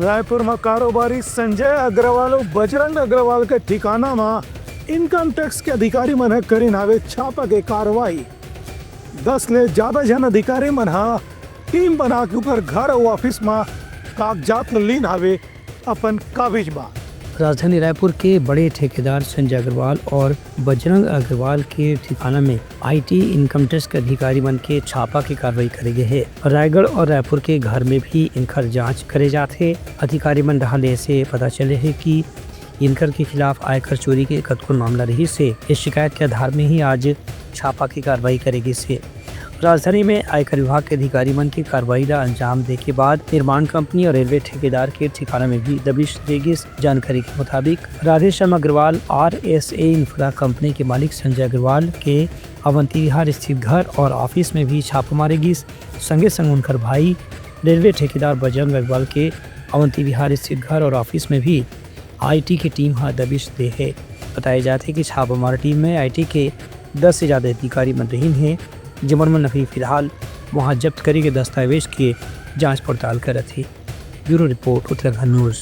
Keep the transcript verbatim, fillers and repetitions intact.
रायपुर म कारोबारी संजय अग्रवाल अउ बजरंग अग्रवाल के ठिकाना म इनकम टैक्स के अधिकारी मन ह करिन हावे छापा के कार्रवाई। दस ले ज्यादा झन अधिकारी मन ह टीम बना के ओकर घर अउ ऑफिस म कागजात ल लीन हावे अपन काबिज म। राजधानी रायपुर के बड़े ठेकेदार संजय अग्रवाल और बजरंग अग्रवाल के ठिकाना में आईटी इनकम टैक्स के अधिकारी मन के छापा के कार्रवाई करे गे हे। रायगढ़ और रायपुर के घर में भी इनकर जांच करे जात हे। अधिकारी मन डहार ले से पता चले हे कि इनकर के खिलाफ आयकर चोरी के कतको मामला रहिस हे। इस शिकायत के आधार में ही आज छापा की कार्रवाई करे गिस हे। राजधानी में आयकर विभाग के अधिकारी मन के कार्रवाई ला अंजाम दे के बाद निर्माण कंपनी और रेलवे ठेकेदार के ठिकाना में भी दबिश दे गिस। जानकारी के मुताबिक, Radheshyam Agrawal, RSA infra company के मालिक संजय अग्रवाल के अवंती विहार स्थित घर और ऑफिस में भी छापा मारे गिस। संगे संग उनकर भाई रेलवे ठेकेदार बजरंग अग्रवाल के अवंती विहार स्थित घर और ऑफिस में भी आईटी के टीम ह दबिश दे हे। बताए जात हे कि छापामार टीम में आईटी के दस से ज्यादा अधिकारी मन रहिन हे, जेमन मन अभी फिलहाल वहां जब्त करे गए दस्तावेज के जांच पड़ताल करत हे। Bureau report, Uttarakhand news.